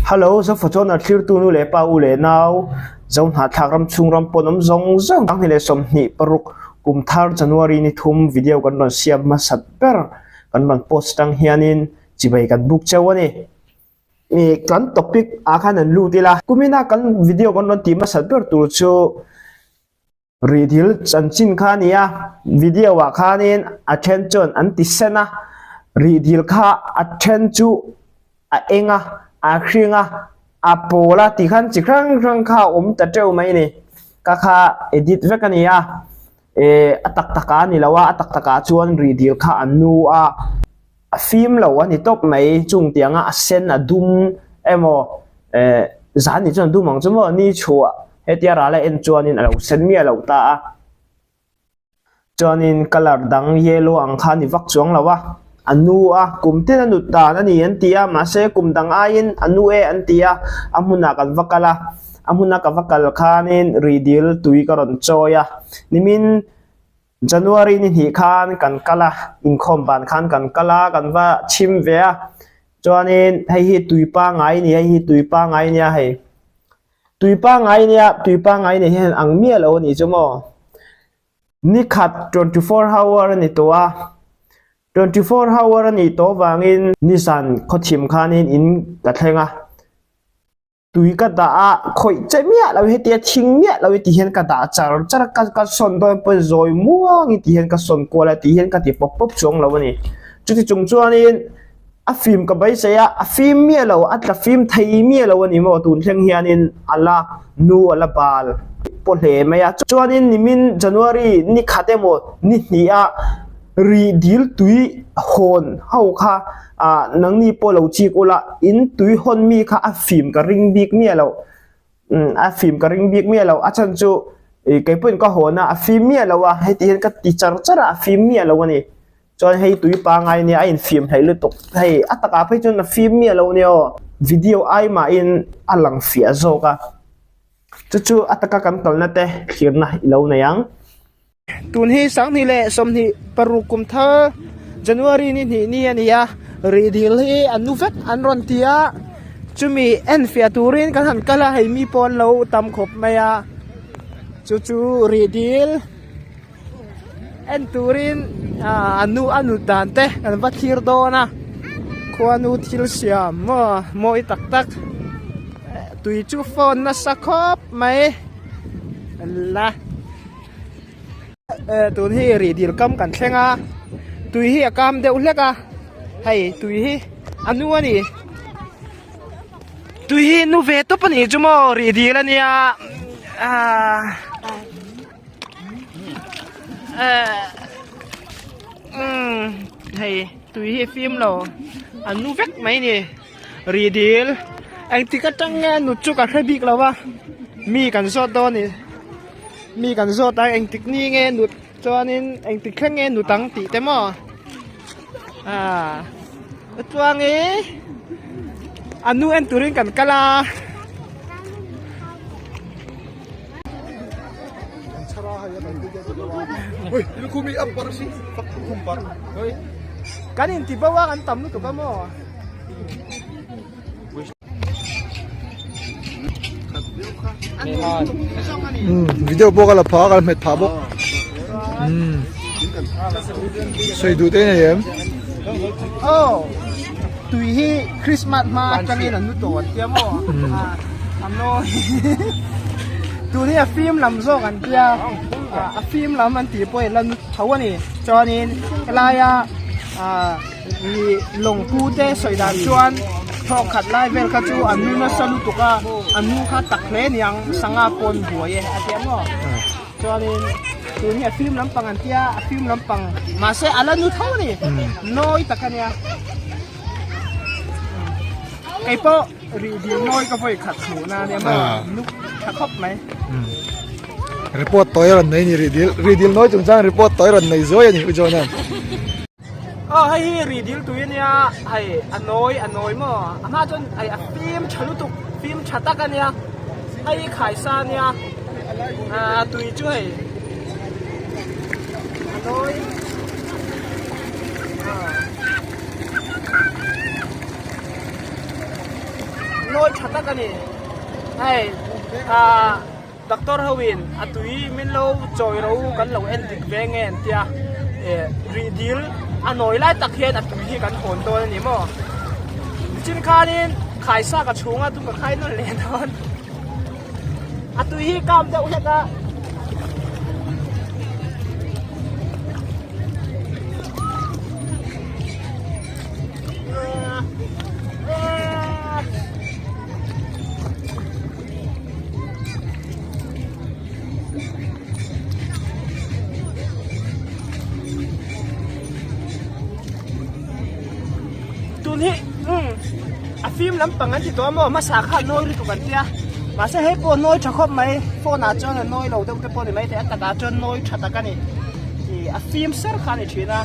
Hello, Zofachuan a thlirtu nu leh pa u leh nau, Zohnahthlak ram chhung ram pawn awm zawng zawng sanghnih leh 26 kum thar January ni thum video kan rawn siam hmasat ber kan rawn post atang hianin chibai kan buk cheu a ni. Kan topic ah khan an lut ila. Kumina kan video kan rawn tih hmasat ber tur chu Rihdil chanchin kha a ni a, video ah khanin a then chuan an ti sen a, rihdil kha a then chu a eng a, a hring a, a pawl a tih khan chi hrang hrang kha a awm ta teuh mai a ni. Ka kha edit vek a ni a, eh a tak tak ah a ni lo a, a tak tak ah chuan rihdil kha a nu a. A fim lo a ni tawp mai, chung tianga a sen a dum emaw eh zan nih chuan a dum ang chu maw ni chhuah hetia ral a en chuanin a lo sen miah lo ta a, chuanin colour dang yellow ang kha a ni vak chuang lo a, a nu a kum tin a nut dan a ni an ti a mahse kum dang aiin a nu e an ti a, a hmunah kan va kal a, a hmuna ka va kal khanin rihdil tui ka rawn chawi a, nimin. January ni hnih khan kan kal a, inkhawm ban khan kan kal a, kan va chhim ve a, chuanin hei hi tui pangai a ni a, hei hi tui pangai a nia hei, tui pangai a nia, tui pangai nei hian ang miah lo a nih chu maw, nikhat 24 hour a ni tawh a, 24 hour a nih tawh vangin nizan khawthim khanin in ka thleng a. Tui ka dah a, khawih che miah lo hetia thing miah lo ti hian ka dah char char a, ka ka sawn dawn pawhin zawi muangin ti hian ka sawn kual a ti hian ka ti pawp pawp chuang lo a ni. Chuti chung chuanin a fim ka beisei a, a fim miah lo, a tla fim thei miah lo a ni maw tun thleng hianin a la nu a la bal pawh hle mai a. Chuanin nimin January ni khat emaw ni hnih a Rih dil tui hawn ho kha ah nangni pawh lo chik ula in tui hawn mi kha a fim ka ring bik miah lo umm a fim ka ring bik miah lo a chhan chu ih kei pawhin ka hawn a a fim miah lo a heti hian ka ti char char a a fim miah lo a ni chuan hei tui pangai nia a infim hleih lutuk hei a takah phei chuan a fim miah lo nia aw video ai mahin a lang fiah zawk a chu chu a taka kan kalna te thlirna i lo nei ang. Tun hi 2026 kum thar January ni hnih ni a ni a, rihdil hi a nu vek an rawn ti a, chumi enfiah turin kan han kal a, hei mi pawh an lo tam khawp mai a, chu chu rihdil en turin a nu a nut dan te kan va thlir dawn a, khuanu thil siam maw mawi tak tak tui chu fawn nasa khawp mai la. Tun hi rih dil kam kan thleng a tui hi a kam deuh hlek a hei tui hi a nu a ni tui hi nu ve tawp a nih chu maw rih dil a nia ahh umm hei tui hi a fim lo a nu vek mai a ni rih dil engtik atang nge nut chu ka hre bik lo va mi kan zawt dawn a ni. Mi kan zawt a engtik ni nge nut chuanin engtik thleng nge nut ang tih te maw ah chuangi a nu en turin kan kal a. Kan inti bo a kan tam lutuk a maw. Video pawh ka la phah a ka la hmet phah bawk sawi duh te nei em aw tui hi Christmas hma atangin an nu tawh an tia maw an nawi tun hi a fim lam zawk an tia a fim lam an tih pawh hi la nu tho a ni chuanin helaia ah Ih lawng pu te sawi dan chuan thawk khat lai vel kha chu an nu nasa lutuk a an nu kha tak hle niang sangha pawn buai e a tia maw chuanin tun hi a fim lampang an tia a fim lampang mahse a la nu tho a ni nawi tak a nia kei pawh rih dil nawi ka vawi khat hmuh na ania maw nuk tha khawp mai. Report tawi a rawn nei a ni rih dil rih dil nawi chungchang report tawi a rawn nei zuai a ni U John-a'n. Aw hei hi rih dil tui ania hei a nawi a nawi maw a hma chuan hei a fim tha lutuk fim tha tak ania hei hi khaisa ania ah tui chu hei a nawi ah. Nawi tha tak a ni. Hei ah doctor ho in a tui min lo chawi ro kan lo en dik ve nge an tia eh rih dil a nawi lai tak hian a tui hi kan hawn dawn a ni maw. Nichin khanin khaisa ka chhunga chu ka khai nawn leh dawn. A tui hi kam deuh hlek a. Tun hi umm a fim lampang an ti tawh a maw hmasa kha a nawi lutuk an tia mahse hei pawh a nawi tha khawp mai phone ah chuan a nawi lo deuh te pawh a ni maithei a takah chuan nawi tha tak a ni ih a fim ser kha a ni thin a.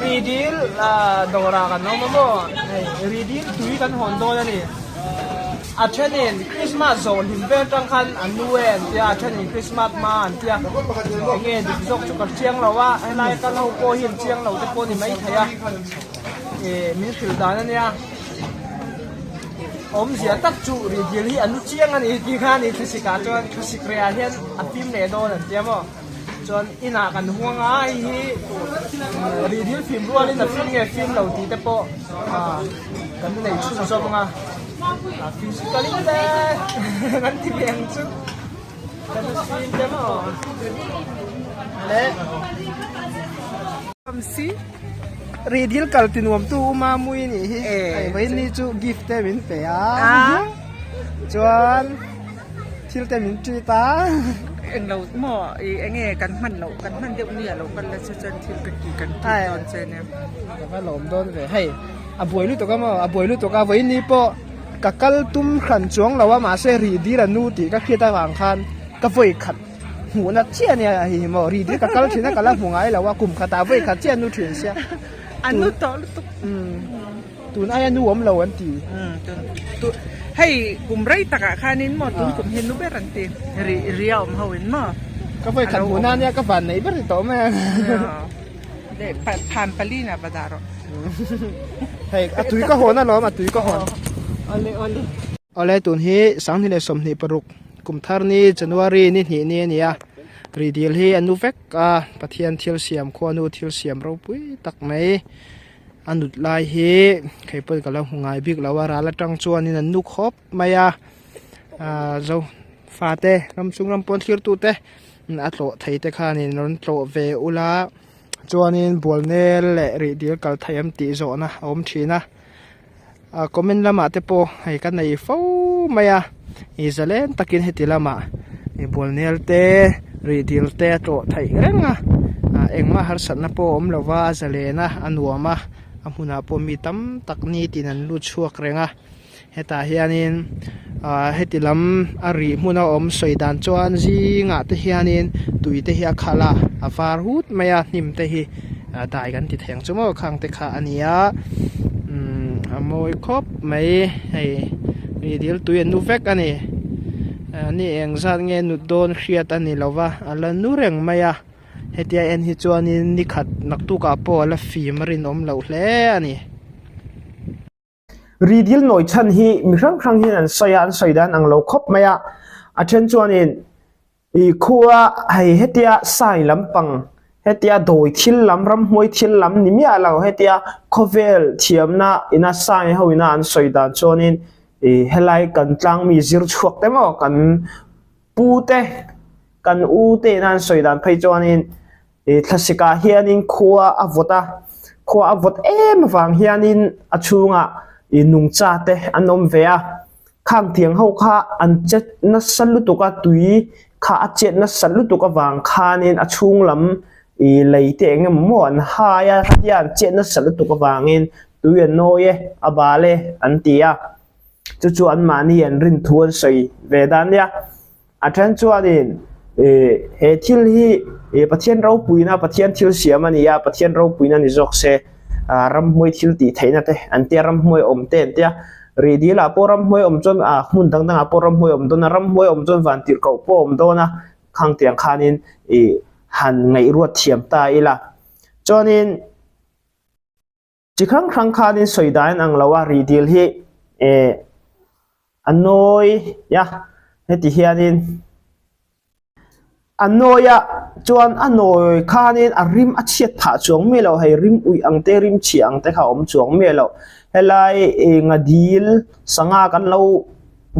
Ridil dawrah kan awm a maw hei ridil tui kan hawn dawn a ni a thenin Christmas zawh hlim vel tang khan an nu e an tia a thenin Christmas hma an tia enge dik zawk chu ka chiang lo a helai kal ho pawh hi an chiang lo te pawh a ni maithei a ih min hrilh dan a nia awmzia tak chu ridil hi an nu chiang a ni tih kha a ni thlasik ah chuan thlasik reh ah hian a fim leh dawn an tia maw. Chuan inah kan huang a, hei hi rihdil fim rualin a fim nge fim lo tih te pawh kan nei chhun zawm ang a, a physically te kan ti ve ang chu kan fim te maw le rihdil kal ti nuam tu uma mui nih hi hei vawiin ni chu gift te min pe a chuan. Thil te min treat a. Englo maw i enge kan hman loh kan hman deuh ni a lo kal la chu chuan thil ka ti kan treat dawn che nia. Ka va lawm dawn ve hei a buai lutuk a maw a buai lutuk a vawiin ni pawh ka kal tum hran chuang lo a mahse rih dil a nu tih ka hriat avang khan ka vawi khat hmuhna chiah ania hei hi maw rih dil ka kal thin a ka la hmu ngai lo a kum khatah vawi khat chiah a nu thin sia. A nu tawh lutuk. Tun aia nu awm lo an ti. Hei kum rei takah khanin maw tun kum hi nu ber an ti. Ri ri a awm ho in maw. Ka vawi khat hmuh na nia ka van neih ber ti tawh mai a. Leh phan pali na va dah rawh. Hei a tui ka hawn alawm a tui ka hawn. Awle awle. Awle tun hi sanghnih leh 26 kum thar ni January ni hnih ni a ni a. Ri dil hi a nu vek a Pathian thil siam khuanu thil siam ropui tak mai. A nut lai hi kei pawhin ka lo hmu ngai bik lo a ral atang chuanin an nu khawp mai a ahh zo fate ram chung ram pawn thlir tute a tlawh thei te khanin rawn tlawh ve ula chuanin bualnel leh rih dil kal thei em tih zawhna a awm thin a ah comment lamah te pawh hei ka nei fo mai a ih zalen takin heti lamah ih bualnel te rih dil te a tlawh theih reng a ah engmah harsatna pawh a awm lo va a zalen a a nuam a a hmunah pawh mi tam tak nitin an lut chhuak reng a hetah hianin ah heti lam a rih hmun a awm sawi dan chuan zingah te hianin tui te hi a khalh a a var hut mai a hnim te hi ah dai kan ti thei ang chu maw khang te kha a ni a umm a mawi khawp mai hei ri dil tui an nu vek a ni ah ni eng zat nge nut dawn hriat a ni lo va a la nu reng mai a hetia en hi chuanin ni khat naktukah pawh a la fim a rinawm loh hle a ni. Ridil nawi chhan hi mi hrang hrang hian an sawi a an sawi dan ang lo khawp mai a a then chuanin Ih khua hei hetia sign lampang hetia dawi thil lam ramhmuai thil lam ni miah lo hetia khawvel thiamna ina sign ho ina an sawi dan chuanin ih helai kan tlang mi zir chhuak te maw kan pu te kan u te ina an sawi dan phei chuanin Ih thlasik ah hianin khua a vawt a khua a vawt em avang hianin a chhungah ih nungcha te an awm ve a khang tiang ho kha an chet nasa lutuk a tui kha a chet nasa lutuk avang khanin a chhung lam ih lei te eng emaw maw an hai a khatia an chet nasa lutuk avangin tui a nawi e a bal e an ti a chu chu anmahni an rin thu an sawi ve dan nia. A then chuanin ih he thil hi ih Pathian ropuina Pathian thil siam a ni a Pathian ropuina ni zawk se ah ramhmuai thil tih theihna te an tia ramhmuai awm te an tia. Rihdil ah pawh ramhnuai awm chuan ah hmun dang dang ah pawh ramhnuai awm dawn a, ramhnuai awm chuan van tirh koh pawh awm dawn a, khang tiang khanin ih han ngaihruat thiam ta ila. Chuanin. Chi hrang hrang khanin sawi dan ang lo a rihdil hi eh a nawi a heti hianin a nawi a chuan a nawi khanin a rim a chhiat phah chuang miah lo hei rim uih ang te rim chhia ang te kha a awm chuang miah lo helai eng a dil sangha kan lo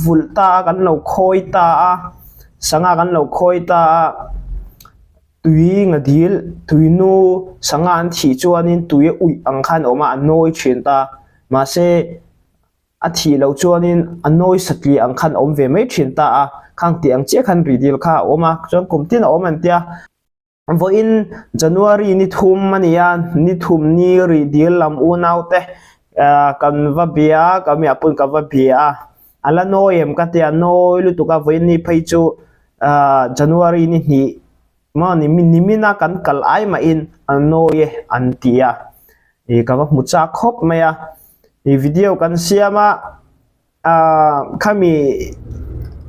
vulh ta a kan lo khawi ta a sangha kan lo khawi ta a. Tui nga dil, tui nu sangha an thih chuanin tui a uih ang khan a awm a, a nawi thin ta. Mahse, a thih loh chuanin a nawi satliah ang khan a awm ve mai thin ta a, khang tih ang chiah khan ri dil kha a awm a, chuan kum tin a awm an tia. Vawiin January ni thum a ni a, ni thum ni ri dil lam unaute kan va bia a, ka miah pawn ka va bia a, a la nawi em ka tia, nawi lutuk a, vawiin ni phei chu Ahh January ni hnih maw ni nimina kan kal ai mahin a nawi e an ti a ih ka va hmu chak khawp mai a ih video kan siam a ahh khami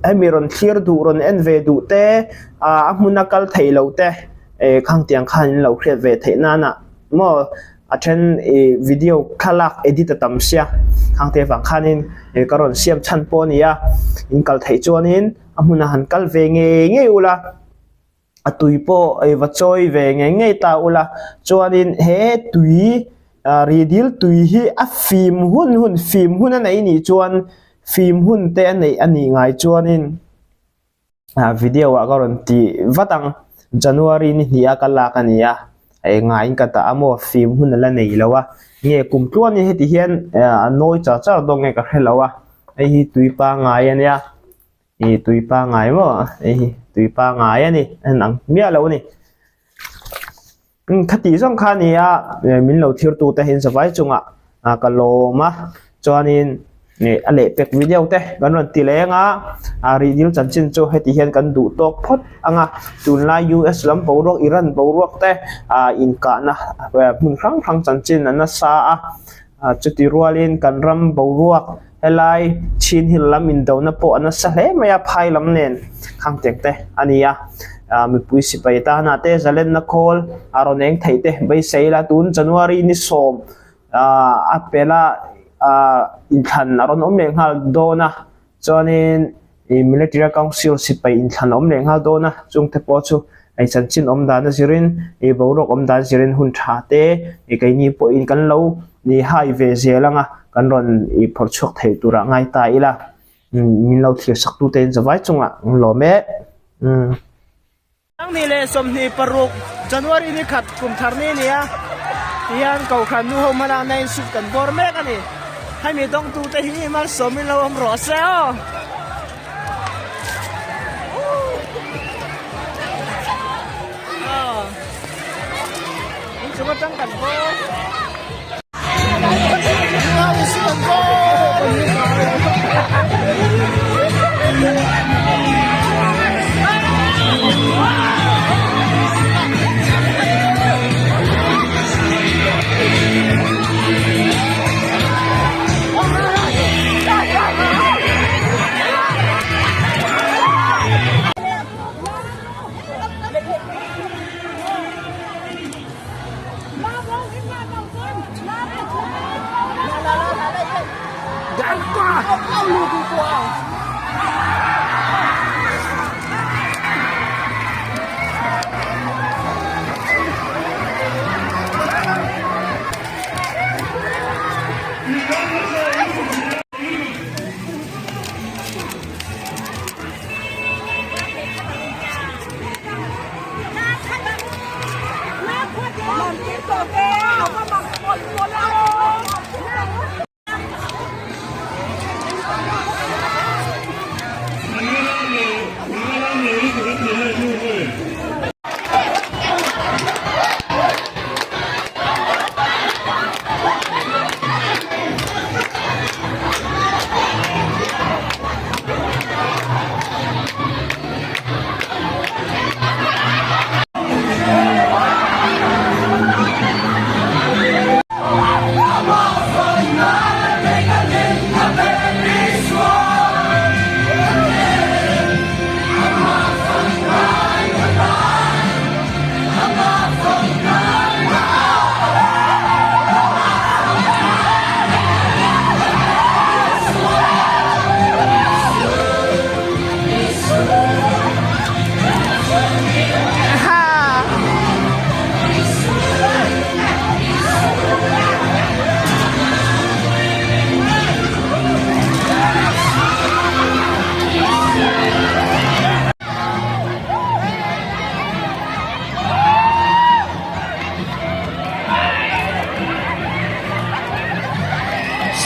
hemi rawn thlir duh rawn en ve duh te ahh a hmuna kal theih loh te eh khang tiang khan in lo hriat ve theih nana maw a then ih video thlalak edit a tam sia khang te vang khanin ih ka rawn siam chhan pawh a ni a in kal theih chuanin. A hmunah han kal ve ngei ngei ula, a tui pawh ei va chawi ve ngei ngei ta ula, chuanin he tui ah rihdil tui hi a fim hun hun fim hun a neih nih chuan fim hun te a neih a nih ngai chuanin ah video ah ka rawn tih vat ang January ni hnih a ka lak a ni a engaiin ka dah a maw fim hun a la nei lo a nge kum tluanin heti hian ah a nawi char char dawn nge ka hre lo a hei hi tui pangai a nia. Ih tui pangai maw hei hi tui pangai a ni a inang miah lo a ni umm khati zawng kha a ni a min lo thlir tute hi zavai chungah ah ka lawm a chuanin ih a lehpek video te kan rawn ti leng a ah rihdil chanchin chu heti hian kan duh tawk phawt ang a tunlai U_S lam boruak Iran boruak te ah inkahna hmun hrang hrang chanchin a nasa a ah chuti rualin kan ram boruak. Helai Chin Hill lam indona pawh a nasa hle mai a, phai lam nen khang tek te a ni a, ah mipui sipai tana te zalenna khawl a rawn eng theih te beisei ila tun January ni sawm ah a pela ah inthlan a rawn awm leh nghal dawn a chuanin Ih Military Council sipai inthlan a awm leh nghal dawn a, chungte pawh chu hei chanchin awm dan a zirin ih boruak awm dan zirin hun tha te ih keini pawhin kan lo ih hai ve zel ang a, kan rawn ih phawrh chhuak thei turah ngai ta ila min lo thlir sak tute in zavai chungah an lawm e. Umm. Ni leh 26 January ni khat kum thar ni a ni a, tihian Kohhran nu ho hmanah na in suit kan bawr mek a ni. Hemi dawngtute hi malsawmin lo awm rawh se aw. Inchung atang kan bawr.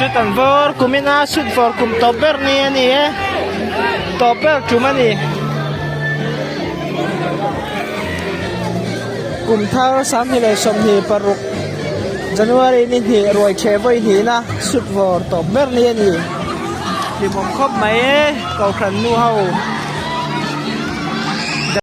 Sut an vawr kum in a sut vawr kum tawp ber ni a ni e tawp ber tum a ni kum thar 2026 January ni hnih ruai theh vawi hnihna sut vawr tawp ber ni a ni hlimawm khawp mai e kohhran nu ho.